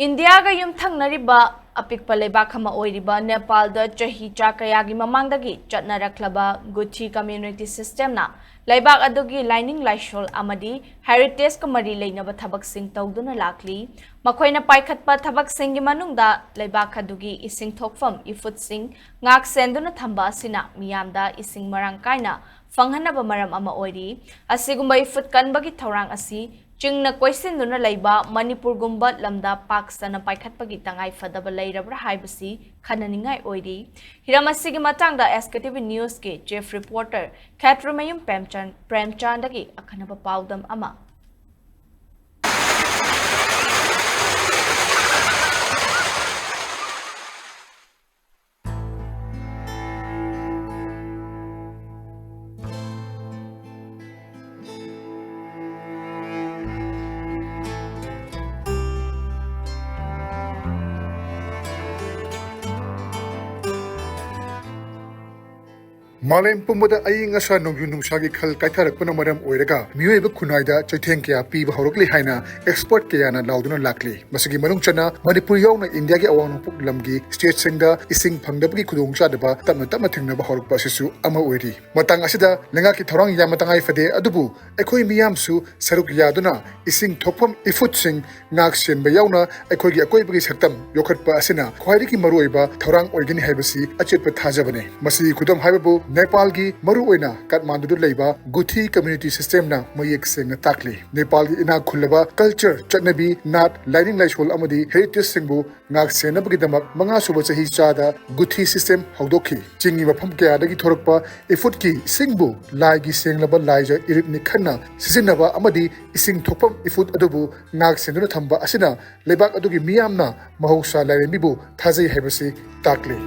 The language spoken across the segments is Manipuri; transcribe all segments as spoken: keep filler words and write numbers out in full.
ꯏꯟꯗꯤꯌꯥꯒ ꯌꯨꯝꯊꯪꯅꯔꯤꯕ ꯑꯄꯤꯛꯄ ꯂꯩꯕꯥꯛ ꯑꯃ ꯑꯣꯏꯔꯤꯕ ꯅꯦꯄꯥꯜꯗ ꯆꯍꯤ ꯆꯥ ꯀꯌꯥꯒꯤ ꯃꯃꯥꯡꯗꯒꯤ ꯆꯠꯅꯔꯛꯂꯕ ꯒꯨꯊꯤ ꯀꯝꯃ꯭ꯌꯨꯅꯤꯇꯤ ꯁꯤꯁꯇꯦꯝꯅ ꯂꯩꯕꯥꯛ ꯑꯗꯨꯒꯤ ꯂꯥꯏꯅꯤꯡ ꯂꯥꯏꯁꯣꯜ ꯑꯃꯗꯤ ꯍꯦꯔꯤꯇꯦꯖꯀ ꯃꯔꯤ ꯂꯩꯅꯕ ꯊꯕꯛꯁꯤꯡ ꯇꯧꯗꯨꯅ ꯂꯥꯛꯂꯤ꯫ ꯃꯈꯣꯏꯅ ꯄꯥꯏꯈꯠꯄ ꯊꯕꯛꯁꯤꯡꯒꯤ ꯃꯅꯨꯡꯗ ꯂꯩꯕꯥꯛ ꯑꯗꯨꯒꯤ ꯏꯁꯤꯡ ꯊꯣꯛꯐꯝ ꯏꯐꯨꯠꯁꯤꯡ ꯉꯥꯛ ꯁꯦꯟꯗꯨꯅ ꯊꯝꯕ ꯑꯁꯤꯅ ꯃꯤꯌꯥꯝꯗ ꯏꯁꯤꯡ ꯃꯔꯥꯡ ꯀꯥꯏꯅ ꯐꯪꯍꯟꯅꯕ ꯃꯔꯝ ꯑꯃ ꯑꯣꯏꯔꯤ꯫ ꯑꯁꯤꯒꯨꯝꯕ ꯏꯐꯨꯠ ꯀꯟꯕꯒꯤ ꯊꯧꯔꯥꯡ ꯑꯁꯤ ꯆꯤꯡꯅ ꯀꯣꯏꯁꯤꯟꯗꯨꯅ ꯂꯩꯕ ꯃꯅꯤꯄꯨꯔꯒꯨꯝꯕ ꯂꯝꯗ ꯄꯥꯛ ꯁꯟꯅ ꯄꯥꯏꯈꯠꯄꯒꯤ ꯇꯉꯥꯏ ꯐꯗꯕ ꯂꯩꯔꯕ꯭ꯔꯥ ꯍꯥꯏꯕꯁꯤ ꯈꯟꯅꯅꯤꯡꯉꯥꯏ ꯑꯣꯏꯔꯤ꯫ ꯍꯤꯔꯝ ꯑꯁꯤꯒꯤ ꯃꯇꯥꯡꯗ SKTV News ꯀꯤ chief reporter ꯈꯦꯇ꯭ꯔꯤꯃꯌꯨꯝ ꯄ꯭ꯔꯦꯝꯆꯟ, ꯄ꯭ꯔꯦꯝꯆꯥꯟꯗꯒꯤ ꯑꯈꯟꯅꯕ ꯄꯥꯎꯗꯝ ꯑꯃ꯫ ꯃꯥꯂꯦꯝ ꯄꯨꯝꯕꯗ ꯑꯏꯪ ꯑꯁꯥ ꯅꯣꯡꯖꯨ ꯅꯨꯡꯁꯥꯒꯤ ꯈꯜ ꯀꯥꯏꯊꯔꯛꯄꯅ ꯃꯔꯝ ꯑꯣꯏꯔꯒ ꯃꯤꯑꯣꯏꯕ ꯈꯨꯟꯅꯥꯏꯗ ꯆꯩꯊꯦꯡ ꯀꯌꯥ ꯄꯤꯕ ꯍꯧꯔꯛꯂꯤ ꯍꯥꯏꯅ expert ꯀꯌꯥꯅ ꯂꯥꯎꯗꯨꯅ ꯂꯥꯛꯂꯤ꯫ ꯃꯁꯤꯒꯤ ꯃꯅꯨꯡ ꯆꯟꯅ ꯃꯅꯤꯄꯨꯔ ꯌꯥꯎꯅ ꯏꯟꯗꯤꯌꯥꯒꯤ ꯑꯋꯥꯡ ꯅꯣꯡꯄꯣꯛ ꯂꯝꯒꯤ stateꯁꯤꯡꯗ ꯏꯁꯤꯡ ꯐꯪꯗꯕꯒꯤ ꯈꯨꯗꯣꯡꯆꯥꯗꯕ ꯇꯞꯅ ꯇꯞꯅ ꯊꯦꯡꯅꯕ ꯍꯧꯔꯛꯄ ꯑꯁꯤꯁꯨ ꯑꯃ ꯑꯣꯏꯔꯤ꯫ ꯃꯇꯥꯡ ꯑꯁꯤꯗ ꯂꯩꯉꯥꯛꯀꯤ ꯊꯧꯔꯥꯡ ꯌꯥꯝꯅ ꯇꯉꯥꯏ ꯐꯗꯦ, ꯑꯗꯨꯕꯨ ꯑꯩꯈꯣꯏ ꯃꯤꯌꯥꯝꯁꯨ ꯁꯔꯨꯛ ꯌꯥꯗꯨꯅ ꯏꯁꯤꯡ ꯊꯣꯛꯐꯝ ꯏꯐꯨꯠꯁꯤꯡ ꯉꯥꯛ ꯁꯦꯟꯕ ꯌꯥꯎꯅ ꯑꯩꯈꯣꯏꯒꯤ ꯑꯀꯣꯏꯕꯒꯤ ꯁꯛꯇꯝ ꯌꯣꯛꯈꯠꯄ ꯑꯁꯤꯅ ꯈ꯭ꯋꯥꯏꯗꯒꯤ ꯃꯔꯨꯑꯣꯏꯕ ꯊꯧꯔꯥꯡ ꯑꯣꯏꯒꯅꯤ ꯍꯥꯏꯕꯁꯤ ꯑꯆꯦꯠꯄ ꯊꯥꯖꯕꯅꯤ꯫ ꯃꯁꯤꯒꯤ ꯈꯨꯗꯝ ꯍꯥꯏꯕꯕꯨ ꯅꯦꯄꯥꯜꯒꯤ, ꯃꯔꯨꯑꯣꯏꯅ ꯀꯥꯊꯃꯥꯟꯗꯨꯗ ꯂꯩꯕ ꯒꯨꯊꯤ ꯀꯝꯃ꯭ꯌꯨꯅꯤꯇꯤ ꯁꯤꯁꯇꯦꯝꯅ ꯃꯌꯦꯛ ꯁꯦꯡꯅ ꯇꯥꯛꯂꯤ꯫ ꯅꯦꯄꯥꯜꯒꯤ ꯏꯅꯥꯛ ꯈꯨꯜꯂꯕ culture, ꯆꯠꯅꯕꯤ, ꯅꯥꯠ, ꯂꯥꯏꯅꯤꯡ ꯂꯥꯏꯁꯣꯜ ꯑꯃꯗꯤ heritageꯁꯤꯡꯕꯨ ꯉꯥꯛ ꯁꯦꯟꯅꯕꯒꯤꯗꯃꯛ ꯃꯉꯥ ꯁꯨꯕ ꯆꯍꯤꯆꯥꯗ ꯒꯨꯊꯤ ꯁꯤꯁꯇꯦꯝ ꯍꯧꯗꯣꯛꯈꯤ꯫ ꯆꯤꯡꯒꯤ ꯃꯐꯝ ꯀꯌꯥꯗꯒꯤ ꯊꯣꯔꯛꯄ ꯏꯐꯨꯠꯀꯤ ꯏꯁꯤꯡꯕꯨ ꯂꯥꯏꯒꯤ ꯁꯦꯡꯂꯕ ꯂꯥꯏꯖ ꯏꯔꯤꯠꯅꯤ ꯈꯟꯅ ꯁꯤꯖꯤꯟꯅꯕ ꯑꯃꯗꯤ ꯏꯁꯤꯡ ꯊꯣꯛꯐꯝ ꯏꯐꯨꯠ ꯑꯗꯨꯕꯨ ꯉꯥꯛ ꯁꯦꯟꯗꯨꯅ ꯊꯝꯕ ꯑꯁꯤꯅ ꯂꯩꯕꯥꯛ ꯑꯗꯨꯒꯤ ꯃꯤꯌꯥꯝꯅ ꯃꯍꯧꯁꯥ ꯂꯥꯏꯔꯦꯝꯕꯤꯕꯨ ꯊꯥꯖꯩ ꯍꯥꯏꯕꯁꯤ ꯇꯥꯛꯂꯤ꯫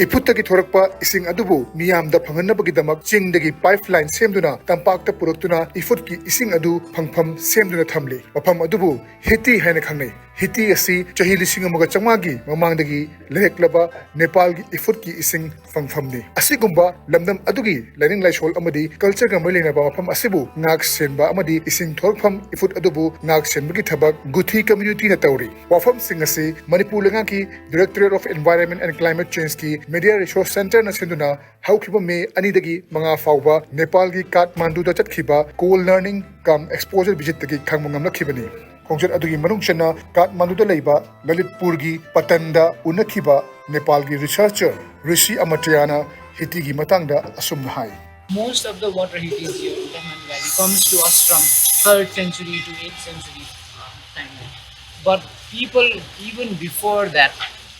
ꯏꯐꯨꯠꯇꯒꯤ ꯊꯣꯔꯛꯄ ꯏꯁꯤꯡ ꯑꯗꯨꯕꯨ ꯃꯤꯌꯥꯝꯗ ꯐꯪꯍꯟꯅꯕꯒꯤꯗꯃꯛ ꯆꯤꯡꯗꯒꯤ pipeline ꯁꯦꯝꯗꯨꯅ ꯇꯝꯄꯥꯛꯇ ꯄꯨꯔꯛꯇꯨꯅ ꯏꯐꯨꯠꯀꯤ ꯏꯁꯤꯡ ꯑꯗꯨ ꯐꯪꯐꯝ ꯁꯦꯝꯗꯨꯅ ꯊꯝꯂꯤ꯫ ꯃꯐꯝ ꯑꯗꯨꯕꯨ ꯍꯤꯇꯤ ꯍꯥꯏꯅ ꯈꯪꯅꯩ꯫ ꯍꯤꯇꯤ ꯑꯁꯤ ꯆꯍꯤ ꯂꯤꯁꯤꯡ ꯑꯃꯒ ꯆꯥꯝꯃꯉꯥꯒꯤ ꯃꯃꯥꯡꯗꯒꯤ ꯂꯩꯔꯛꯂꯕ ꯅꯦꯄꯥꯜꯒꯤ ꯏꯐꯨꯠꯀꯤ ꯏꯁꯤꯡ ꯐꯪꯐꯝꯅꯤ꯫ ꯑꯁꯤꯒꯨꯝꯕ ꯂꯝꯗꯝ ꯑꯗꯨꯒꯤ ꯂꯥꯏꯅꯤꯡ ꯂꯥꯏꯁꯣꯜ ꯑꯃꯗꯤ ꯀꯜꯆꯔꯒ ꯃꯔꯤ ꯂꯩꯅꯕ ꯃꯐꯝ ꯑꯁꯤꯕꯨ ꯉꯥꯛ ꯁꯦꯟꯕ ꯑꯃꯗꯤ ꯏꯁꯤꯡ ꯊꯣꯔꯛꯐꯝ ꯏꯐꯨꯠ ꯑꯗꯨꯕꯨ ꯉꯥꯛ ꯁꯦꯟꯕꯒꯤ ꯊꯕꯛ ꯒꯨꯊꯤ ꯀꯝꯃ꯭ꯌꯨꯅꯤꯇꯤꯅ ꯇꯧꯔꯤ꯫ ꯋꯥꯐꯝꯁꯤꯡ ꯑꯁꯤ ꯃꯅꯤꯄꯨꯔ ꯂꯩꯉꯥꯛꯀꯤ Directorate of Environment and Climate Changeꯀꯤ Media Resource Centreꯅ ꯁꯤꯟꯗꯨꯅ ꯍꯧꯈꯤꯕ ꯃꯦ ꯑꯅꯤꯗꯒꯤ ꯃꯉꯥ ꯐꯥꯎꯕ ꯅꯦꯄꯥꯜꯒꯤ ꯀꯥꯊꯃꯥꯟꯗꯨꯗ ꯆꯠꯈꯤꯕ Coal Learning cum Exposure Visitꯇꯒꯤ ꯈꯪꯕ ꯉꯝꯂꯛꯈꯤꯕꯅꯤ꯫ ꯈꯣꯡꯆꯠ ꯑꯗꯨꯒꯤ ꯃꯅꯨꯡ ꯆꯟꯅ ꯀꯥꯊꯃꯥꯟꯗꯨꯗ ꯂꯩꯕ ꯂꯂꯤꯠꯄꯨꯔꯒꯤ ꯄꯇꯟꯗ ꯎꯅꯈꯤꯕ ꯅꯦꯄꯥꯜꯒꯤ researcher ꯔꯤꯁꯤ ꯑꯃꯇ꯭ꯌꯥꯅ ꯍꯤꯇꯤꯒꯤ ꯃꯇꯥꯡꯗ ꯑꯁꯨꯝꯅ ꯍꯥꯏ꯫ Most of the water heating here in Kathmandu Valley comes to us from third century to eighth century uh, timeline. But people, even before that,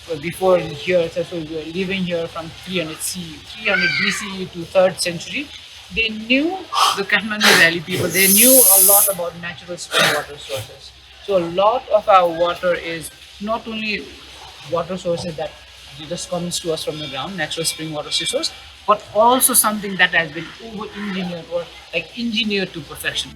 uh, before here, so we were living here from three hundred C E, three hundred B C E to third century, they knew, the Kathmandu Valley people, they knew a lot about natural spring water sources. So a lot of our water is not only water sources that just comes to us from the ground, natural spring water resource, but also something that has been over engineered or like engineered to perfection.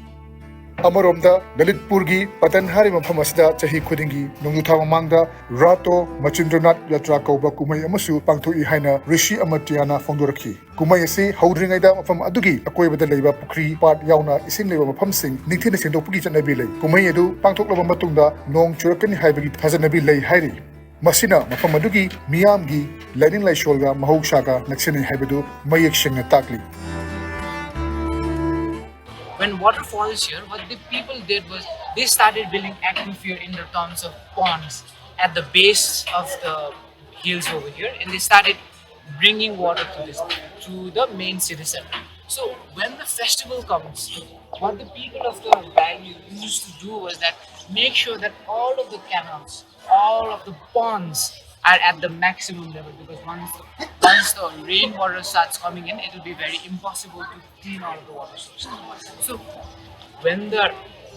ꯑꯃꯔꯣꯝꯗ ꯂꯂꯤꯠꯄꯨꯔꯒꯤ ꯄꯇꯟ ꯍꯥꯏꯔꯤꯕ ꯃꯐꯝ ꯑꯁꯤꯗ ꯆꯍꯤ ꯈꯨꯗꯤꯡꯒꯤ ꯅꯣꯡꯖꯨ ꯊꯥ ꯃꯃꯥꯡꯗ ꯔꯥꯇꯣ ꯃꯆꯤꯟꯗ꯭ꯔꯅꯥꯊ ꯌꯥꯇ꯭ꯔꯥ ꯀꯧꯕ ꯀꯨꯝꯍꯩ ꯑꯃꯁꯨ ꯄꯥꯡꯊꯣꯛꯏ ꯍꯥꯏꯅ ꯔꯤꯁꯤ ꯑꯃꯇ꯭ꯌꯥꯅ ꯐꯣꯡꯗꯣꯔꯛꯈꯤ꯫ ꯀꯨꯝꯍꯩ ꯑꯁꯤ ꯍꯧꯗ꯭ꯔꯤꯉꯩꯗ ꯃꯐꯝ ꯑꯗꯨꯒꯤ ꯑꯀꯣꯏꯕꯗ ꯂꯩꯕ ꯄꯨꯈ꯭ꯔꯤ, ꯄꯥꯠ ꯌꯥꯎꯅ ꯏꯁꯤꯡ ꯂꯩꯕ ꯃꯐꯝꯁꯤꯡ ꯅꯤꯡꯊꯤꯅ ꯁꯦꯡꯗꯣꯛꯄꯒꯤ ꯆꯠꯅꯕꯤ ꯂꯩ꯫ ꯀꯨꯝꯍꯩ ꯑꯗꯨ ꯄꯥꯡꯊꯣꯛꯂꯕ ꯃꯇꯨꯡꯗ ꯅꯣꯡ ꯆꯨꯔꯛꯀꯅꯤ ꯍꯥꯏꯕꯒꯤ ꯊꯥꯖꯅꯕꯤ ꯂꯩ ꯍꯥꯏꯔꯤ꯫ ꯃꯁꯤꯅ ꯃꯐꯝ ꯑꯗꯨꯒꯤ ꯃꯤꯌꯥꯝꯒꯤ ꯂꯥꯏꯅꯤꯡ ꯂꯥꯏꯁꯣꯜꯒ ꯃꯍꯧꯁꯥꯒ ꯅꯛꯁꯤꯟꯅꯩ ꯍꯥꯏꯕꯗꯨ ꯃꯌꯦꯛ ꯁꯦꯡꯅ ꯇꯥꯛꯂꯤ꯫ When water falls here, what the people did was they started building aquifer in the terms of ponds at the base of the hills over here, and they started bringing water to this to the main city center. So when the festival comes, what the people of the valley used to do was that make sure that all of the canals, all of the ponds are at the maximum level, because once the, once the rainwater starts coming in, it will be very impossible to clean all of the water sources. So when the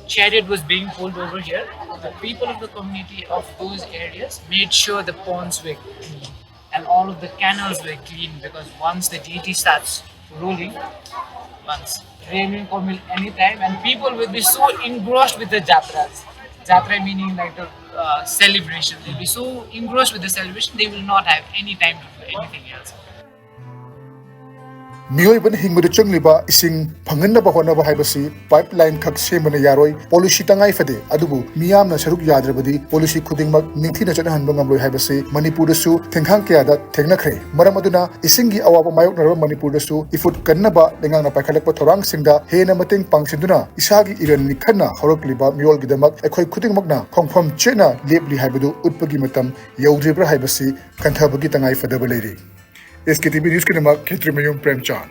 chariot was being pulled over here, the people of the community of those areas made sure the ponds were clean and all of the canals were clean, because once the deity starts ruling, once rain will come in any time, and people will be so engrossed with the jatras. Jatra meaning like the Uh, celebration. They'll be so engrossed with the celebration, they will not have any time to do anything else. ꯃꯤꯑꯣꯏꯕꯅ ꯍꯤꯡꯕꯗ ꯆꯪꯂꯤꯕ ꯏꯁꯤꯡ ꯐꯪꯍꯟꯅꯕ ꯍꯣꯠꯅꯕ ꯍꯥꯏꯕꯁꯤ ꯄꯥꯏꯞ ꯂꯥꯏꯟ ꯈꯛ ꯁꯦꯝꯕꯅ ꯌꯥꯔꯣꯏ꯫ ꯄꯣꯂꯤꯁꯤ ꯇꯉꯥꯏ ꯐꯗꯦ, ꯑꯗꯨꯕꯨ ꯃꯤꯌꯥꯝꯅ ꯁꯔꯨꯛ ꯌꯥꯗ꯭ꯔꯕꯗꯤ ꯄꯣꯂꯤꯁꯤ ꯈꯨꯗꯤꯡꯃꯛ ꯅꯤꯡꯊꯤꯅ ꯆꯠꯅꯍꯟꯕ ꯉꯝꯂꯣꯏ ꯍꯥꯏꯕꯁꯤ ꯃꯅꯤꯄꯨꯔꯗꯁꯨ ꯊꯦꯡꯈꯥꯡ ꯀꯌꯥꯗ ꯊꯦꯡꯅꯈ꯭ꯔꯦ꯫ ꯃꯔꯝ ꯑꯗꯨꯅ ꯏꯁꯤꯡꯒꯤ ꯑꯋꯥꯕ ꯃꯥꯌꯣꯛꯅꯔꯕ ꯃꯅꯤꯄꯨꯔꯗꯁꯨ ꯏꯐꯨꯠ ꯀꯟꯅꯕ ꯂꯩꯉꯥꯛꯅ ꯄꯥꯏꯈꯠꯂꯛꯄ ꯊꯧꯔꯥꯡꯁꯤꯡꯗ ꯍꯦꯟꯅ ꯃꯇꯦꯡ ꯄꯥꯡꯁꯤꯟꯗꯨꯅ ꯏꯁꯥꯒꯤ ꯏꯔꯟ ꯃꯤꯈꯟꯅ ꯍꯧꯔꯛꯂꯤꯕ ꯃꯤꯔꯣꯜꯒꯤꯗꯃꯛ ꯑꯩꯈꯣꯏ ꯈꯨꯗꯤꯡꯃꯛꯅ ꯈꯣꯡꯐꯝ ꯆꯦꯠꯅ ꯂꯦꯞꯂꯤ ꯍꯥꯏꯕꯗꯨ ꯎꯠꯄꯒꯤ ꯃꯇꯝ ꯌꯧꯗ꯭ꯔꯤꯕ꯭ꯔꯥ ꯍꯥꯏꯕꯁꯤ ꯈꯟꯊꯕꯒꯤ ꯇꯉꯥꯏ ꯐꯗꯕ ꯂꯩꯔꯤ꯫ ꯑꯦꯁ ꯀꯦ ꯇꯤ ꯚꯤ ꯅ꯭ꯌꯨꯁꯀꯤꯗꯃꯛ ꯈꯦꯇ꯭ꯔꯤꯃꯌꯨꯝ ꯄ꯭ꯔꯦꯝꯆꯥꯟ꯫